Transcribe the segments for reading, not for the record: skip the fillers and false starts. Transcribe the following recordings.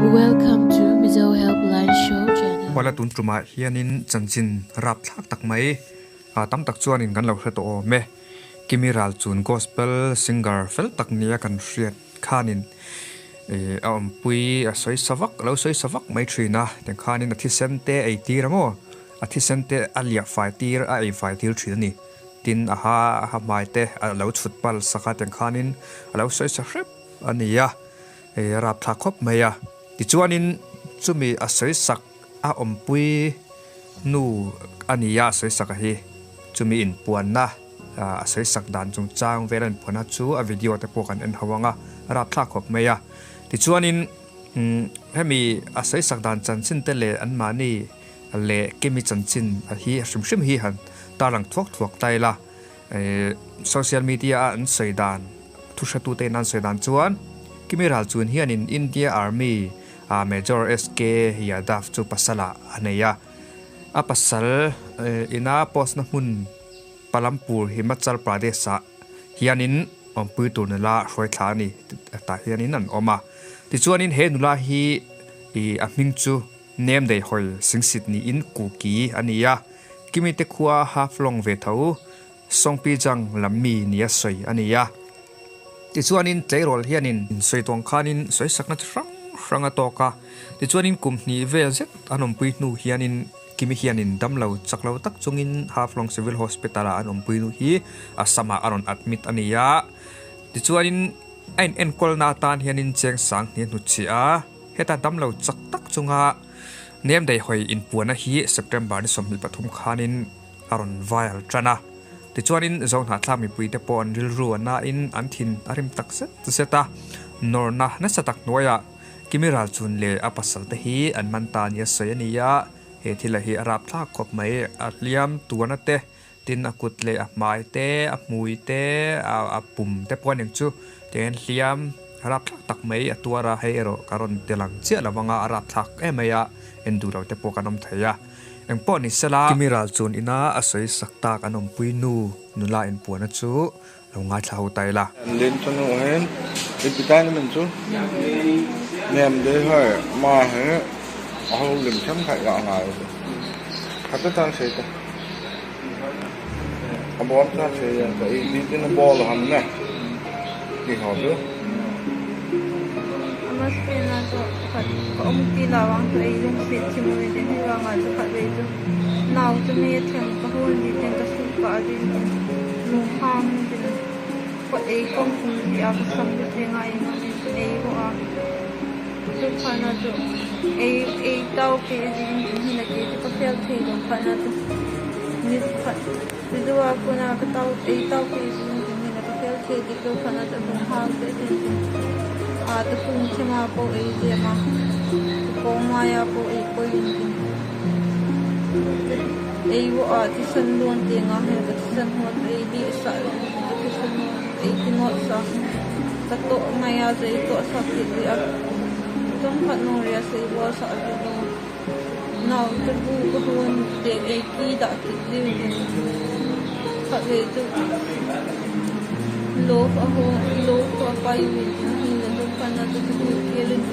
Welcome to Mizo Helpline Show channel. Kuala tun tumah hianin chanchin rapthlak tak mai tam tak chuanin kan lo hre tawh awm e. Kimi ral chun gospel singer fel tak nia kan hriat khanin a awmpui a sawi sa vak a lo sawi sa vak mai thin a, tikhanin a thisen te ei tir a maw a thisen te a liah fai tir a ei fai tir thin a ni. Tin a ha a ha hmai te a lo chhut pal sak a tikhanin a lo sawi sa hrep a ni a. Hei a rapthlak khawp mai a, tichuanin chumi a sawi sak a awmpui nu a ni a, a sawi sak a hi chumi inpuanna a sawi sak dan chungchang vel a inpuanna chu a video te pawh kan en ho ang a, a rapthlak khawp mai a. Tichuanin hemi a sawi sak dan chanchin te leh anmahni leh Kimi chanchin a hi hrim hrim hi han tarlang thuak thuak ta ila, social media a an sawi dan, Thu hretute in an sawi dan chuan Kimi ral chun hianin India Army a Major SK Yadav chu pasal ah a nei a. A pasal ina post na hmun Palampur, Himachal Pradesh ah hianin awmpui tur nula hruai thla a ni tah hianin an awm a. Tichuanin he nula hi a hming chu Nem dei hawi singsit niin Kuki a ni a. Kimi te khua Haflong ve tho Sawngpi Jang lam mi nia sawi a ni a. Tichuanin tleirawl hianin sawi tawng khanin sawi sakna chi hrang hrang a tawk a. Tichuanin kum hnih vel zet an awmpui hnu hianin Kimi hianin damlo chak lo tak chungin Haflong Civil Hospital-ah an awmpui hnu hi Assam-ah a rawn admit a ni a. Tichuanin a in enkawlna atan hianin cheng sang hnih a hnutchhiah a. Heta damlo chak tak chunga nem deihawi inpuanna hi September ni 23 khanin a rawn viral tan a. Tichuanin Zohnahthlak mipuite pawh an rilru a nain an thin a rim tak zet zet a. Nawrna nasa tak hnuaiah Kimi Ralchun leh a pasalte hi an man ta nia sawi a ni a. He thila hi a rapthlak khawp mai. A hliam tuana te, tin a kut leh a hmai te, a hmui te, a pum te pawh a ning chu tiangin hliam rapthlak tak mai a tuar a. Hei erawh ka rawn ti lang chiah lo vang a, a rapthlak em mai a, en duh lo te pawh kan awm thei a. Engpawh ni sela. Kimi ral chun ina a sawi sak tak an awmpui nu nula inpuana chu lo ngaithla ho ta ila. Lin chu nu hin i pitai na min chu nem de hoi ma hi a ho lim them khaih lah ngai a si. Khat te chan sei te. A bawm chan sei yan ka i ti tin a ball a ham ne. Ti ho chu. Amas pena chu khat ka um ti lo ang chu ei lung sit thi mui tin hi ruangah chu khat vei chu nau chu mi a theng ka hun ni tin ka suh pah a din tin lung ham tin ka ei kawng kum ti a ka sam te theng a ei ngam in chu ei bawk a chu khana chu ei ei tau ke a din tin hi na ke chu ka fel thei lo khana chu ni khat Mizoa kuna ka tau ei tau ke a din tin hi na ka fel thei dik lo khana chu lung hang te a din tin a te pum thema pawh ei zem a ka kawng maia pawh ei pawhin tin ei bawk a thisen dawn te anga hei ka thisen haw chu ei leh sah lo ka thisen haw ei ti ngawt sa ka tawh mai a chu ei tawh sak tih tih a chawngkhat nawng ria sei bual sak a ti lo nau te bu ka hun deng ei ki dah kit liu in khat ve chu loaf a haw loaf a pai win a hi le dawhkan a chu chu kel in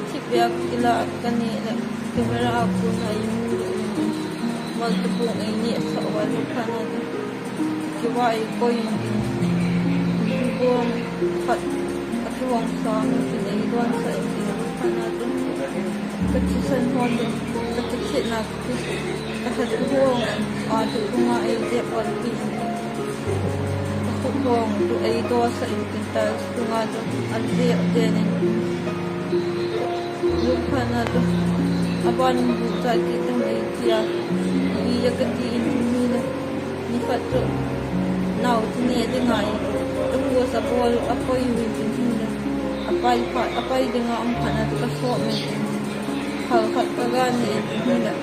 thik biak ila ka nih le camera a kun a i mu duh in mal te pawh ei nih a chhoh a dawhkan a chu kiwa ei kawi in zu bawm khat a tuang sang in ei dawn sa in ti dawhkan a chu ka thisen hawn chu ka ti khit na ka hat huang a chu tunga ei zep an ti in ka khuh huang chu ei dawn sa in ti tiles tunga chu an zep den in lungphana chu a ban buh chai tih te ei tia i a ka ti in mi le ni khat chu nau chu nge ding ah i ka post a ball a pawi win tin hin le a pai pah a pai ding ah awm phana chu ka sawh mai tin phal khat ka ga ni en tin hin le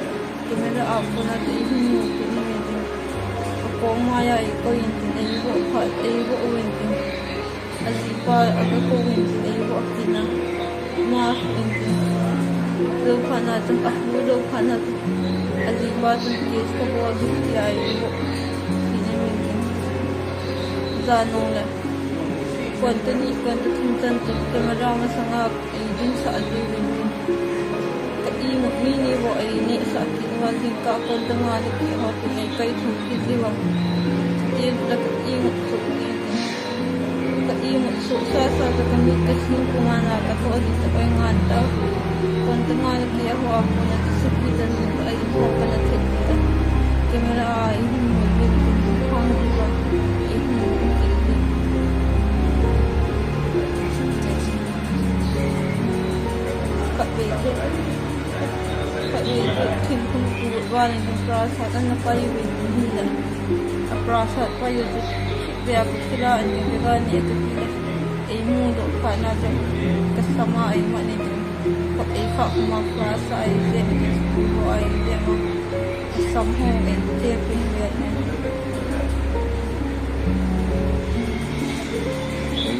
camera ah pawh a chu i hmu tih ni mai tin a kawng ngai a i kawi in tin ei bawk kha ei bawk win tin a zi pa a ka ko win tin ei bawk a tin a mask in tin lo phana chu a hu lo phana chu a zi pa chu case ka bawk a zuk ti a ei bawk tih ni mai tin za nawng le. Kuan ta ni kuan ta thum chan chu camera ma sanga ei ding sa ali win ka i mu mi ni wo ei ne sa ki wa jing ka kuan ta nga ni ki ho tu nei kai thum ki ji wa tin la ka i mu su ni ka i mu su sa sa ka ka mi ka sin ku nga na ka to di ta oi ngan ta kuan ta nga ni ki ho a ku na ta su ki ta ni ka ai ho ka na the ta camera i mu win hang di wa i mu ki di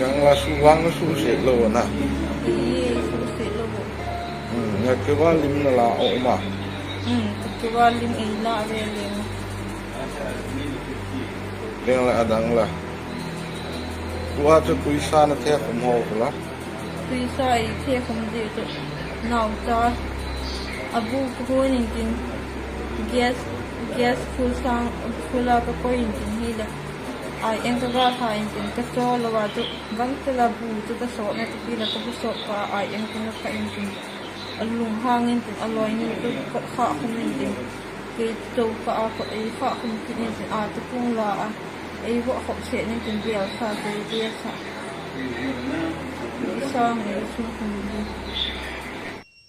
Nang la su wang na su se lo na. Nga ke wa lim na la o ma. Ke wa lim ei la ve lim. Leng la adang la. Wa chu kui sa na the khum ho la. Kui sa ei the khum ji chu nau cha abu ko nin tin gas gas full sang fula ka ko in tin hi la. Ai eng ka ga tha in tin ka cho lo wa chu bang te la bu chu ka so na ti la ka bu so pa ai eng ka na ka in tin alung hang in tin aloi ni tu ka kha khum in tin ke to ka a ko ei kha khum tin in tin a tu kung la a ei wo khop se ni tin bial sa te te sa sang ei su khum ni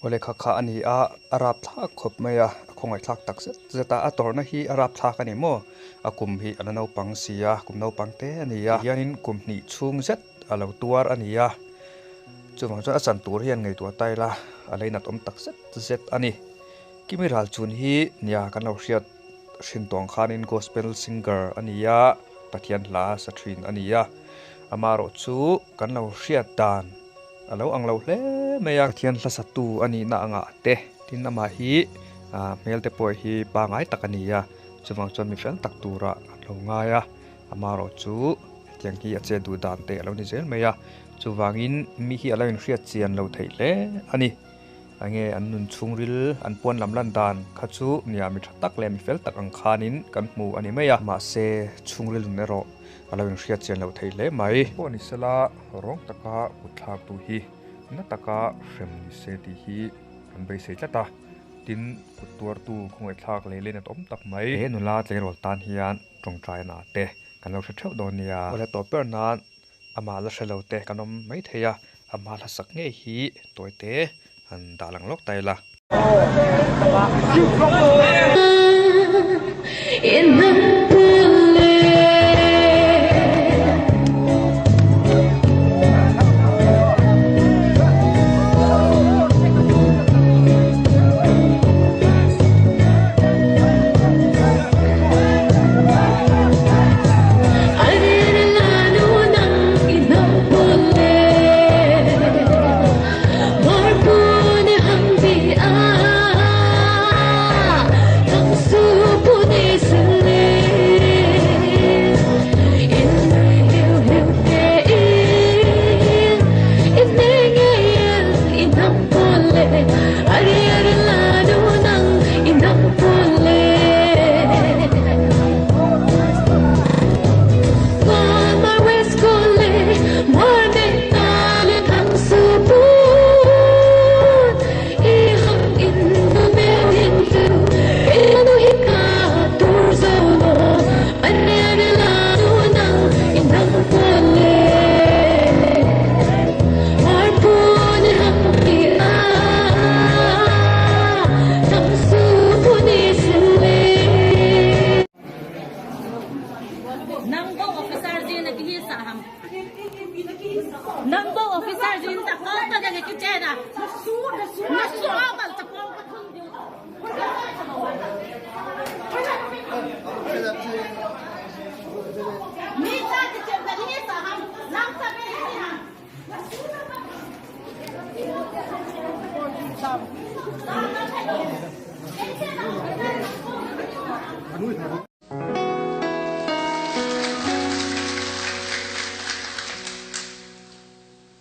Ole kha kha ani a arap thlak khop mai a khawngai thlak tak zet zet a a tawrhna hi a rap thlak ani maw a kum hi a la naupang si a kum naupang te ani a hianin kum hnih chhung zet a lo tuar ani a chuvang chuan a chan tur hian ngaihtuah ta ila a leinat awm tak zet zet ani kimi ral chun hi nia kan lo hriat hrin tawng khanin gospel singer ani a Pathian hla sa thin ani a amaherawh chu kan lo hriat dan. A lo ang lo hle mai a, Pathian hlasatu a nihna angah te tin amah hi hmel te pawh hi pangai tak a ni a, chuvang chuan mi fel tak turah an lo ngai a, amaherawh chu hetiang hi a che duh dan te a lo ni zel mai a, chuvangin mi hi a lo inhriat chian lo theih hle a ni. Enge an nun chhungril an puan lam lan dan kha chu nia mi tha tak leh mi fel tak ang khanin kan hmu a ni mai a, mahse chhungril nun erawh a lo inhriat chian lo thei hle mai. Pawh ni sela rawng taka kut thlak tu hi na taka hrem ni se tih hi kan beisei tlat a, tin kut tuartu khawngaihthlak leh len a awm tak mai. He nula tleirawl tan hian tawngtaina te kan lo hre theuh dawn nia. Awle tawp ber nan Amah la hre lo te kan awm mai thei a, amah hla sak ngei hi tawi te han dah lang lawk ta ila.